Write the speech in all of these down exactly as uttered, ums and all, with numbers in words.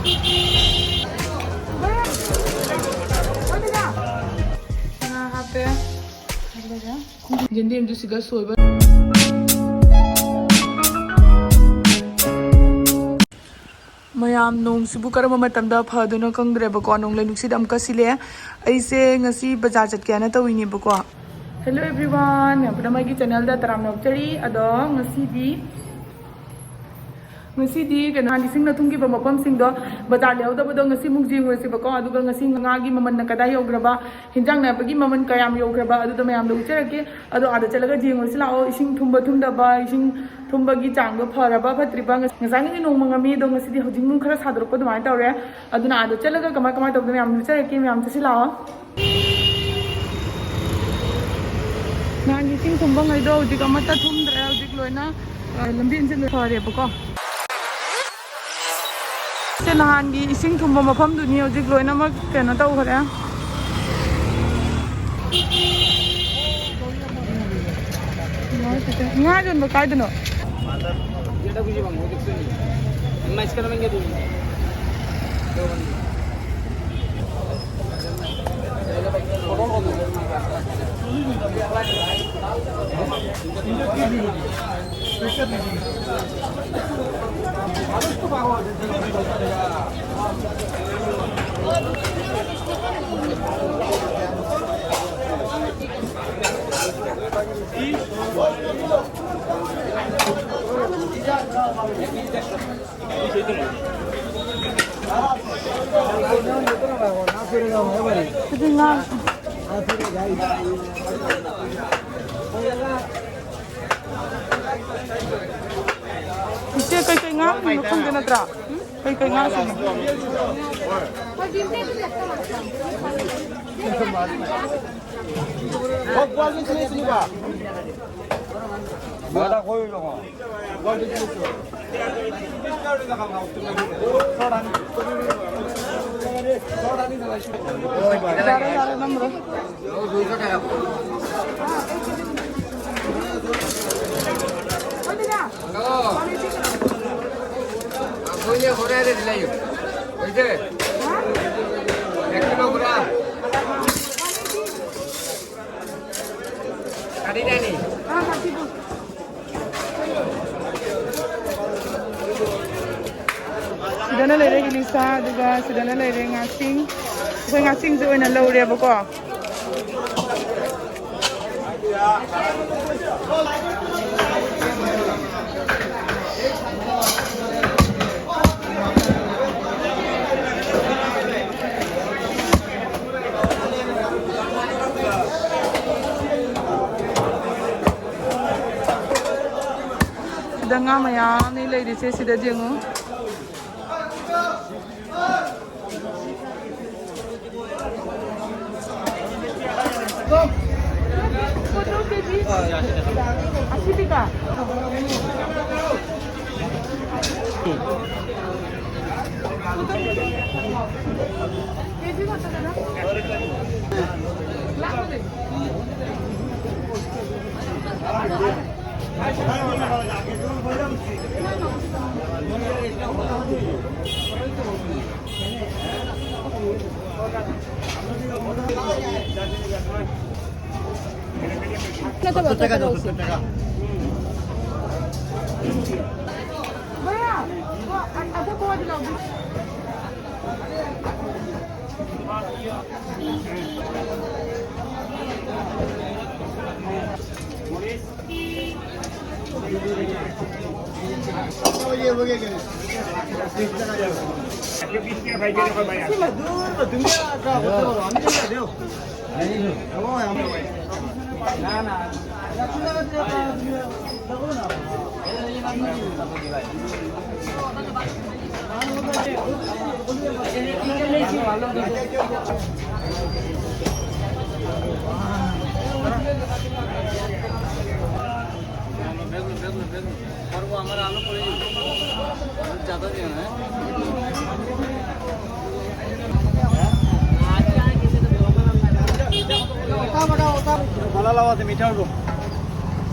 ꯉꯥ ꯍꯥꯞꯄꯦ꯫ ꯑꯗꯨꯒ ꯌꯦꯟꯗꯦꯝꯗꯨ ꯁꯤꯒ ꯁꯣꯏꯕ꯫ ꯃꯌꯥꯝ, ꯅꯣꯡꯁꯤꯕꯨ ꯀꯔꯝꯕ ꯃꯇꯝꯗ ꯐꯗꯣꯏꯅꯣ ꯈꯪꯗ꯭ꯔꯦꯕꯀꯣ꯫ ꯅꯣꯡꯂꯩ ꯅꯨꯡꯁꯤꯠ ꯑꯃꯨꯛꯀ ꯁꯤꯜꯂꯛꯑꯦ꯫ ꯑꯩꯁꯦ ꯉꯁꯤ ꯕꯖꯥꯔ ꯆꯠꯀꯦ ꯍꯥꯏꯅ ꯇꯧꯔꯤꯅꯦꯕꯀꯣ꯫ Hello everyone, ꯃꯌꯥꯝ ꯄꯨꯝꯅꯃꯛꯀꯤ channelꯗ ꯇꯔꯥꯝꯅ ꯑꯣꯛꯆꯔꯤ꯫ ꯑꯗꯣ ꯉꯁꯤꯗꯤ, ꯉꯁꯤꯗꯤ ꯀꯩꯅꯣ, ꯅꯍꯥꯟ ꯏꯁꯤꯡꯅ ꯊꯨꯝꯈꯤꯕ ꯃꯐꯝꯁꯤꯡꯗꯣ, ꯕꯖꯥꯔ ꯂꯩꯍꯧꯗꯕꯗꯣ ꯉꯁꯤꯃꯨꯛ ꯌꯦꯡꯉꯨꯔꯁꯤꯕꯀꯣ꯫ ꯑꯗꯨꯒ ꯉꯁꯤ ꯉꯥꯒꯤ ꯃꯃꯜꯅ ꯀꯗꯥꯏ ꯌꯧꯈ꯭ꯔꯕ, ꯍꯤꯟꯖꯥꯡ ꯅꯥꯄꯤꯒꯤ ꯃꯃꯜ ꯀꯌꯥꯝ ꯌꯧꯈ꯭ꯔꯕ, ꯑꯗꯨꯗꯣ ꯃꯌꯥꯝꯗꯣ ꯎꯠꯆꯔꯛꯀꯦ꯫ ꯑꯗꯣ ꯑꯥꯗ ꯆꯠꯂꯒ ꯌꯦꯡꯉꯨꯔꯁꯤ ꯂꯥꯛꯑꯣ, ꯏꯁꯤꯡ ꯊꯨꯝꯕ ꯊꯨꯝꯗꯕ, ꯏꯁꯤꯡ ꯊꯨꯝꯕꯒꯤ ꯆꯥꯡꯗꯣ ꯐꯔꯕ ꯐꯠꯇ꯭ꯔꯤꯕ꯫ ꯉꯁꯥꯏꯒꯤꯗꯤ ꯅꯣꯡ ꯃꯪꯉꯝꯃꯤ, ꯑꯗꯣ ꯉꯁꯤꯗꯤ ꯍꯧꯖꯤꯛ ꯅꯨꯡ ꯈꯔ ꯁꯥꯗꯣꯔꯛꯄ ꯑꯗꯨꯃꯥꯏꯅ ꯇꯧꯔꯦ꯫ ꯑꯗꯨꯅ ꯑꯥꯗ ꯆꯠꯂꯒ ꯀꯃꯥꯏ ꯀꯃꯥꯏ ꯇꯧꯗꯣꯏꯅꯣ ꯃꯌꯥꯝ ꯎꯠꯆꯔꯛꯀꯦ꯫ ꯃꯌꯥꯝ ꯆꯠꯁꯤ ꯂꯥꯛꯑꯣ꯫ ꯅꯍꯥꯟꯒꯤ ꯏꯁꯤꯡ ꯊꯨꯝꯕꯉꯩꯗꯣ ꯍꯧꯖꯤꯛ ꯑꯃꯠꯇ ꯊꯨꯝꯗ꯭ꯔꯦ꯫ ꯍꯧꯖꯤꯛ ꯂꯣꯏꯅ, ꯑ, ꯂꯝꯕꯦꯟꯁꯦ ꯂꯣꯏ ꯐꯔꯦꯕꯀꯣ꯫ ꯁꯦ ꯅꯍꯥꯟꯒꯤ ꯏꯁꯤꯡ ꯊꯨꯝꯕ ꯃꯐꯝꯗꯨꯅꯤ, ꯍꯧꯖꯤꯛ ꯂꯣꯏꯅꯃꯛ ꯀꯩꯅꯣ ꯇꯧꯈ꯭ꯔꯦ꯫ ꯉꯥ ꯌꯣꯟꯕ ꯀꯥꯏꯗꯅꯣ? ꯑꯗꯨ ꯉꯥ ꯏꯆꯦ, ꯀꯩꯀꯩ ꯉꯥ ꯁꯨꯏꯅꯣ ꯈꯪꯗꯦ ꯅꯠꯇ꯭ꯔꯥ? ꯀꯩꯀꯩ ꯉꯥ ꯁꯨꯏꯅꯣ? ꯌꯥꯔꯦ, ꯌꯥꯔꯦ, ꯅꯝꯃꯔꯣꯏ꯫ হয়েছে? এক কিলো গ্রাম। কাটি দেয়নি। ꯁꯤꯗꯅ ꯂꯩꯔꯦ ꯏꯂꯤꯁꯥ, ꯑꯗꯨꯒ ꯁꯤꯗꯅ ꯂꯩꯔꯦ ꯉꯥꯁꯤꯡ꯫ ꯑꯩꯈꯣꯏ ꯉꯥꯁꯤꯡꯁꯦ ꯑꯣꯏꯅ ꯂꯧꯔꯦꯕꯀꯣ꯫ ꯁꯤꯗ ꯉꯥ ꯃꯌꯥꯝꯅꯤ ꯂꯩꯔꯤꯁꯦ, ꯁꯤꯗ ꯌꯦꯡꯉꯨ꯫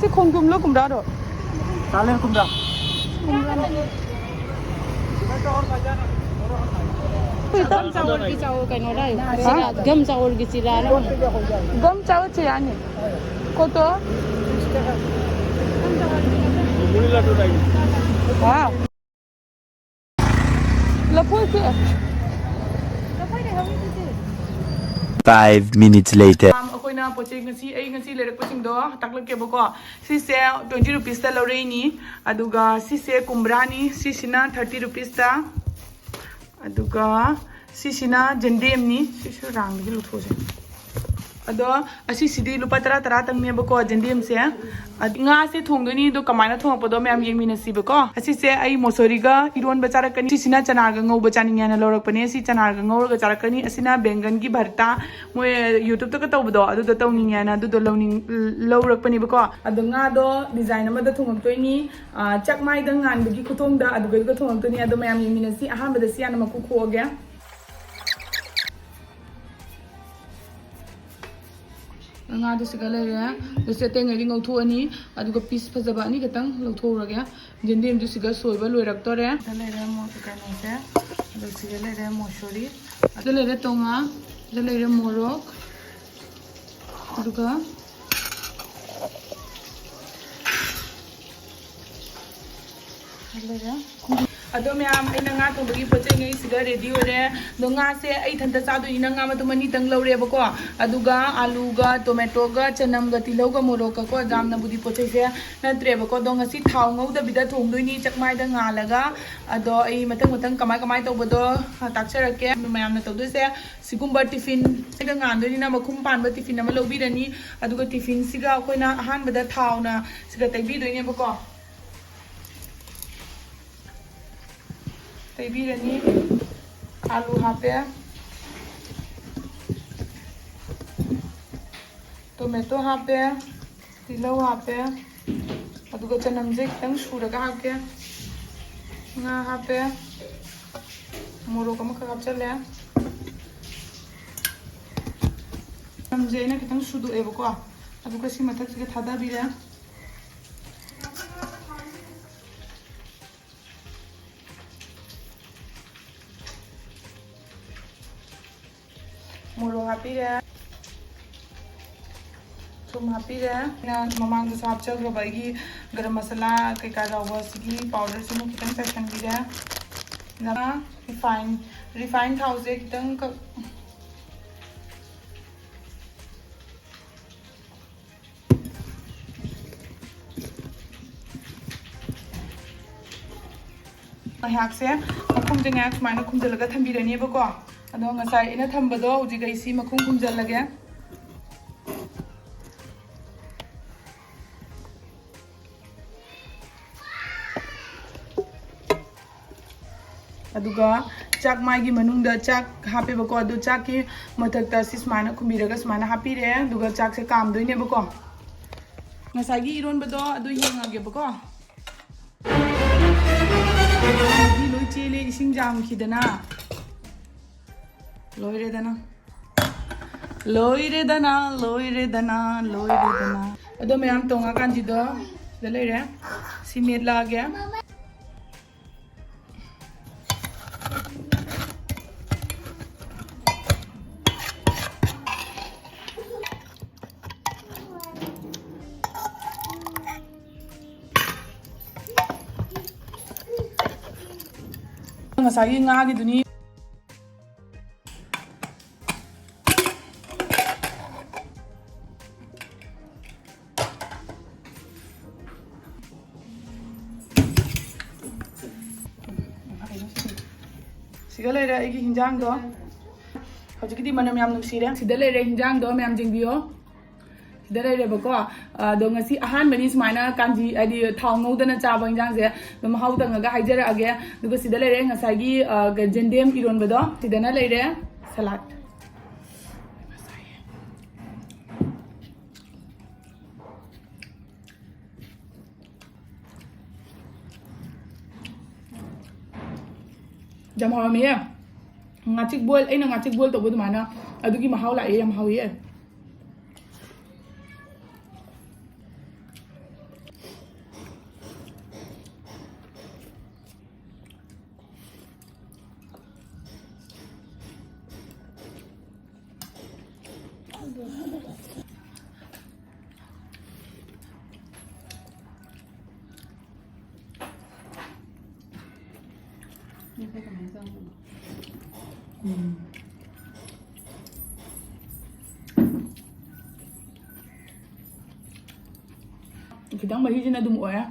ꯁꯤ ꯈꯣꯡꯗ꯭ꯔꯨꯝꯂꯣ ꯀꯨꯝꯗ꯭ꯔꯥꯔꯣ? ꯇꯥꯂꯦꯟ ꯀꯨꯝꯗ꯭ꯔꯥ꯫ ꯀꯨꯝꯗ꯭ꯔꯥꯅꯦ꯫ ꯒꯝ ꯆꯥꯎꯜꯒꯤ ꯆꯥꯎ ꯀꯩꯅꯣꯔ? ꯍꯥ? ꯒꯝ ꯆꯥꯎꯜꯒꯤ ꯆꯤꯔꯥꯔ? ꯒꯝ ꯆꯥꯎꯜ ꯆꯤꯔꯥꯅꯤ꯫ ꯀꯣꯠꯇꯣ? ꯋꯥꯎ꯫ ꯂꯐꯣꯏꯁꯦ꯫ Five minutes later. ꯃꯌꯥꯝ, ꯑꯩꯈꯣꯏꯅ ꯄꯣꯠ ꯆꯩ ꯉꯁꯤ, ꯑꯩ ꯉꯁꯤ ꯂꯩꯔꯛꯄꯁꯤꯡꯗꯣ ꯇꯥꯛꯂꯛꯀꯦꯕꯀꯣ꯫ ꯁꯤꯁꯦ twenty rupeesꯇ ꯂꯧꯔꯛꯏꯅꯤ꯫ ꯑꯗꯨꯒ ꯁꯤꯁꯦ ꯀꯨꯝꯕ꯭ꯔꯥꯅꯤ, ꯁꯤꯁꯤꯅ thirty rupeesꯇ꯫ ꯑꯗꯨꯒ ꯁꯤꯁꯤꯅ ꯖꯦꯟꯗꯦꯝꯅꯤ꯫ ꯁꯤꯁꯨ ꯔꯥꯡꯗꯒꯤ ꯂꯧꯊꯣꯛꯑꯁꯦ꯫ ꯑꯗꯣ ꯑꯁꯤꯁꯤꯗꯤ ꯂꯨꯄꯥ ꯇꯔꯥ, ꯇꯔꯥꯇꯪꯅꯦꯕꯀꯣ, ꯖꯦꯟꯗꯦꯝꯁꯦ꯫ ꯑꯗ ꯉꯥꯁꯦ ꯊꯣꯡꯗꯣꯏꯅꯤ, ꯑꯗꯣ ꯀꯃꯥꯏꯅ ꯊꯣꯡꯉꯛꯄꯗꯣ ꯃꯌꯥꯝ ꯌꯦꯡꯃꯤꯟꯅꯁꯤꯕꯀꯣ꯫ ꯑꯁꯤꯁꯦ ꯑꯩ ꯃꯣꯁꯣꯔꯤꯒ ꯏꯔꯣꯟꯕ ꯆꯥꯔꯛꯀꯅꯤ꯫ ꯁꯤꯁꯤꯅ ꯆꯅꯥꯒ ꯉꯧꯕ ꯆꯥꯅꯤꯡꯉꯦꯅ ꯂꯧꯔꯛꯄꯅꯦ꯫ ꯁꯤ ꯆꯅꯥꯒ ꯉꯧꯔꯒ ꯆꯥꯔꯛꯀꯅꯤ꯫ ꯑꯁꯤꯅ ꯕꯦꯡꯒꯟꯒꯤ ꯚꯔꯇꯥ, ꯃꯣꯏ YouTubeꯇꯒ ꯇꯧꯕꯗꯣ, ꯑꯗꯨꯗꯣ ꯇꯧꯅꯤꯡꯉꯦꯅ ꯑꯗꯨꯗꯣ ꯂꯧꯅꯤꯡ-, ꯂꯧꯔꯛꯄꯅꯦꯕꯀꯣ꯫ ꯑꯗꯣ ꯉꯥꯗꯣ design ꯑꯃꯗ ꯊꯣꯡꯉꯛꯇꯣꯏꯅꯤ꯫ ꯑ, ꯆꯥꯛꯃꯥꯏꯗ ꯉꯥꯟꯕꯒꯤ ꯈꯨꯊꯣꯡꯗ ꯑꯗꯨꯒꯩꯗꯨꯒ ꯊꯣꯡꯉꯛꯇꯣꯏꯅꯤ꯫ ꯑꯗꯣ ꯃꯌꯥꯝ ꯌꯦꯡꯃꯤꯟꯅꯁꯤ꯫ ꯑꯍꯥꯟꯕꯗ ꯁꯤ ꯍꯥꯟꯅ ꯃꯀꯨ ꯈꯣꯛꯑꯒꯦ꯫ ꯉꯥꯗꯨ ꯁꯤꯒ ꯂꯩꯔꯦ꯫ ꯑꯗꯨ ꯁꯤ ꯑꯇꯩꯉꯩꯗꯤ ꯉꯧꯊꯣꯛꯑꯅꯤ꯫ ꯑꯗꯨꯒ piece ꯐꯖꯕ ꯑꯅꯤꯈꯛꯇꯪ ꯂꯧꯊꯣꯛꯍꯧꯔꯒꯦ꯫ ꯌꯦꯟꯗꯦꯝꯗꯨ ꯁꯤꯒ ꯁꯣꯏꯕ ꯂꯣꯏꯔꯛꯇꯣꯔꯦ꯫ ꯁꯤꯗ ꯂꯩꯔꯦ ꯃꯣ-, ꯀꯩꯅꯣꯁꯦ꯫ ꯑꯗꯨ ꯁꯤꯗ ꯂꯩꯔꯦ ꯃꯣꯁꯣꯔꯤ꯫ ꯑꯗꯨ ꯂꯩꯔꯦ ꯇꯣꯉꯥ꯫ ꯑꯗꯨ ꯂꯩꯔꯦ ꯃꯣꯔꯣꯛ꯫ ꯑꯗꯨꯒ ꯂꯩꯔꯦ꯫ ꯑꯗꯣ ꯃꯌꯥꯝ, ꯑꯩꯅ ꯉꯥ ꯊꯣꯡꯕꯒꯤ ꯄꯣꯠ ꯆꯩꯉꯩ ꯁꯤꯗ ready ꯑꯣꯏꯔꯦ꯫ ꯑꯗꯣ ꯉꯥꯁꯦ ꯑꯩ ꯏꯊꯟꯇ ꯆꯥꯗꯣꯏꯅꯤꯅ ꯉꯥ ꯃꯇꯨꯝ ꯑꯅꯤꯇꯪ ꯂꯧꯔꯦꯕꯀꯣ꯫ ꯑꯗꯨꯒ ꯑꯥꯂꯨꯒ, ꯇꯣꯃꯦꯇꯣꯒ, ꯆꯅꯝꯒ, ꯇꯤꯜꯍꯧꯒ, ꯃꯣꯔꯣꯛꯀꯀꯣ, ꯌꯥꯝꯅꯕꯨꯗꯤ ꯄꯣꯠ ꯆꯩꯁꯦ ꯅꯠꯇ꯭ꯔꯦꯕꯀꯣ꯫ ꯑꯗꯣ ꯉꯁꯤ ꯊꯥꯎ ꯉꯧꯗꯕꯤꯗ ꯊꯣꯡꯗꯣꯏꯅꯤ, ꯆꯥꯛꯃꯥꯏꯗ ꯉꯥꯜꯂꯒ꯫ ꯑꯗꯣ ꯑꯩ ꯃꯊꯪ ꯃꯊꯪ ꯀꯃꯥꯏ ꯀꯃꯥꯏ ꯇꯧꯕꯗꯣ ꯇꯥꯛꯆꯔꯛꯀꯦ꯫ ꯑꯗꯨ ꯃꯌꯥꯝꯅ ꯇꯧꯗꯣꯏꯁꯦ ꯁꯤꯒꯨꯝꯕ ꯇꯤꯐꯤꯟ, ꯁꯤꯗ ꯉꯥꯟꯗꯣꯏꯅꯤꯅ ꯃꯈꯨꯝ ꯄꯥꯟꯕ ꯇꯤꯐꯤꯟ ꯑꯃ ꯂꯧꯕꯤꯔꯅꯤ꯫ ꯑꯗꯨꯒ ꯇꯤꯐꯤꯟꯁꯤꯒ ꯑꯩꯈꯣꯏꯅ ꯑꯍꯥꯟꯕꯗ ꯊꯥꯎꯅ ꯁꯤꯒ ꯇꯩꯕꯤꯗꯣꯏꯅꯦꯕꯀꯣ꯫ ꯇꯩꯕꯤꯔꯅꯤ꯫ ꯑꯥꯂꯨ ꯍꯥꯞꯄꯦ, ꯇꯣꯃꯦꯇꯣ ꯍꯥꯞꯄꯦ, ꯇꯤꯜꯍꯧ ꯍꯥꯞꯄꯦ, ꯑꯗꯨꯒ ꯆꯅꯝꯁꯦ ꯈꯤꯇꯪ ꯁꯨꯔꯒ ꯍꯥꯞꯀꯦ꯫ ꯉꯥ ꯍꯥꯞꯄꯦ, ꯃꯣꯔꯣꯛ ꯑꯃꯈꯛ ꯍꯥꯞꯆꯜꯂꯦ꯫ ꯆꯅꯝꯁꯦ ꯑꯩꯅ ꯈꯤꯇꯪ ꯁꯨꯗꯣꯛꯑꯦꯕꯀꯣ, ꯑꯗꯨꯒ ꯁꯤ ꯃꯊꯛꯁꯤꯗ ꯊꯥꯗꯕꯤꯔꯦ꯫ ꯃꯣꯔꯣꯛ ꯍꯥꯞꯄꯤꯔꯦ, ꯊꯨꯝ ꯍꯥꯞꯄꯤꯔꯦ꯫ ꯑꯩꯅ ꯃꯃꯥꯡꯗꯁꯨ ꯍꯥꯞꯆꯈ꯭ꯔꯕ ꯑꯩꯒꯤ ꯒꯔꯝ ꯃꯁꯥꯂꯥ ꯀꯩꯀꯥ ꯌꯥꯎꯕ ꯁꯤꯒꯤ ꯄꯥꯎꯗꯔꯁꯤꯃꯨꯛ ꯈꯤꯇꯪ ꯆꯥꯏꯁꯟꯕꯤꯔꯦ꯫ ꯑꯗꯨꯒ ꯔꯤꯐꯥꯏꯟ, ꯔꯤꯐꯥꯏꯟ ꯊꯥꯎꯁꯦ ꯈꯤꯇꯪ ꯀꯛ-, ꯉꯥꯏꯍꯥꯛꯁꯦ ꯃꯈꯨꯝꯁꯦ ꯉꯥꯏꯍꯥꯛ ꯁꯨꯃꯥꯏꯅ ꯈꯨꯝꯖꯤꯜꯂꯒ ꯊꯝꯕꯤꯔꯅꯦꯕꯀꯣ꯫ ꯑꯗꯣ ꯉꯁꯥꯏ ꯑꯩꯅ ꯊꯝꯕꯗꯣ ꯍꯧꯖꯤꯛ ꯑꯩ ꯁꯤ ꯃꯈꯨꯝ ꯈꯨꯝꯖꯤꯜꯂꯒꯦ꯫ ꯑꯗꯨꯒ ꯆꯥꯛ ꯃꯥꯏꯒꯤ ꯃꯅꯨꯡꯗ ꯆꯥꯛ ꯍꯥꯞꯄꯦꯕꯀꯣ, ꯑꯗꯨ ꯆꯥꯛꯀꯤ ꯃꯊꯛꯇ ꯁꯤ ꯁꯨꯃꯥꯏꯅ ꯈꯨꯝꯕꯤꯔꯒ ꯁꯨꯃꯥꯏꯅ ꯍꯥꯞꯄꯤꯔꯦ꯫ ꯑꯗꯨꯒ ꯆꯥꯛꯁꯦ ꯀꯥꯝꯗꯣꯏꯅꯦꯕꯀꯣ꯫ ꯉꯁꯥꯏꯒꯤ ꯏꯔꯣꯟꯕꯗꯣ ꯑꯗꯨ ꯌꯦꯡꯉꯒꯦꯕꯀꯣ꯫ ꯃꯍꯤ ꯂꯣꯏ ꯆꯦꯜꯂꯦ ꯏꯁꯤꯡ ꯌꯥꯝꯈꯤꯗꯅ꯫ ꯂꯣꯏꯔꯦꯗꯅ꯫ ꯂꯣꯏꯔꯦꯗꯅ, ꯂꯣꯏꯔꯦꯗꯅ, ꯂꯣꯏꯔꯦꯗꯅ꯫ ꯑꯗꯣ ꯃꯌꯥꯝ ꯇꯣꯡꯉꯀꯥꯟꯁꯤꯗ ꯁꯤꯗ ꯂꯩꯔꯦ꯫ ꯁꯤ ꯃꯦꯠꯂꯛꯑꯒꯦ꯫ ꯉꯁꯥꯏꯒꯤ ꯉꯥꯒꯤꯗꯨꯅꯤ꯫ ꯁꯤꯒ ꯂꯩꯔꯦ ꯑꯩꯒꯤ ꯍꯤꯟꯖꯥꯡꯗꯣ꯫ ꯍꯧꯖꯤꯛꯀꯤꯗꯤ ꯃꯅꯝ ꯌꯥꯝ ꯅꯨꯡꯁꯤꯔꯦ꯫ ꯁꯤꯗ ꯂꯩꯔꯦ ꯍꯤꯟꯖꯥꯡꯗꯣ, ꯃꯌꯥꯝ ꯌꯦꯡꯕꯤꯌꯣ꯫ ꯁꯤꯗ ꯂꯩꯔꯦꯕꯀꯣ꯫ ꯑꯗꯣ ꯉꯁꯤ ꯑꯍꯥꯟꯕꯅꯤ ꯁꯨꯃꯥꯏꯅ ꯀꯥꯟꯖꯤ, ꯍꯥꯏꯗꯤ ꯊꯥꯎ ꯉꯧꯗꯅ ꯆꯥꯕ ꯍꯤꯟꯖꯥꯡꯁꯦ꯫ ꯑꯗꯣ ꯃꯍꯥꯎ ꯇꯪꯉꯒ ꯍꯥꯏꯖꯔꯛꯑꯒꯦ꯫ ꯑꯗꯨꯒ ꯁꯤꯗ ꯂꯩꯔꯦ ꯉꯁꯥꯏꯒꯤ, ꯑ, ꯀ-, ꯖꯦꯟꯗꯦꯝ ꯏꯔꯣꯟꯕꯗꯣ꯫ ꯁꯤꯗꯅ ꯂꯩꯔꯦ ꯁꯂꯥꯗ꯫ ꯌꯥꯝ ꯍꯥꯎꯔꯝꯃꯤꯌꯦ꯫ ꯉꯥꯆꯤꯛ ꯕꯣꯏꯜ, ꯑꯩꯅ ꯉꯥꯆꯤꯛ ꯕꯣꯏꯜ ꯇꯧꯕ ꯑꯗꯨꯃꯥꯏꯅ ꯑꯗꯨꯒꯤ ꯃꯍꯥꯎ ꯂꯥꯛꯑꯦ, ꯌꯥꯝ ꯍꯥꯎꯋꯦ꯫ ꯎꯝ꯫ ꯈꯤꯇꯪ ꯃꯍꯤꯁꯤꯅ ꯑꯗꯨꯝ ꯑꯣꯏꯔꯦ꯫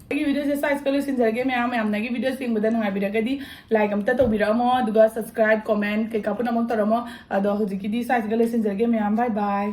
ꯑꯩꯒꯤ ꯚꯤꯗꯤꯑꯣꯁꯦ ꯁ꯭ꯋꯥꯏꯁꯤꯒ ꯂꯣꯏꯁꯤꯟꯖꯔꯒꯦ꯫ ꯃꯌꯥꯝ ꯃꯌꯥꯝꯅ ꯑꯩꯒꯤ ꯚꯤꯗꯤꯑꯣ ꯌꯦꯡꯕꯗ ꯅꯨꯡꯉꯥꯏꯕꯤꯔꯒꯗꯤ ꯂꯥꯏꯛ ꯑꯝꯇ ꯇꯧꯕꯤꯔꯛꯑꯝꯃꯣ, ꯑꯗꯨꯒ ꯁꯕꯁꯀ꯭ꯔꯥꯏꯕ, ꯀꯣꯃꯦꯟ ꯀꯩꯀꯥ ꯄꯨꯝꯅꯃꯛ ꯇꯧꯔꯝꯃꯣ꯫ ꯑꯗꯣ ꯍꯧꯖꯤꯛꯀꯤꯗꯤ ꯁ꯭ꯋꯥꯏꯁꯤꯒ ꯂꯣꯏꯁꯤꯟꯖꯔꯒꯦ ꯃꯌꯥꯝ꯫ ꯕꯥꯏ ꯕꯥꯏ꯫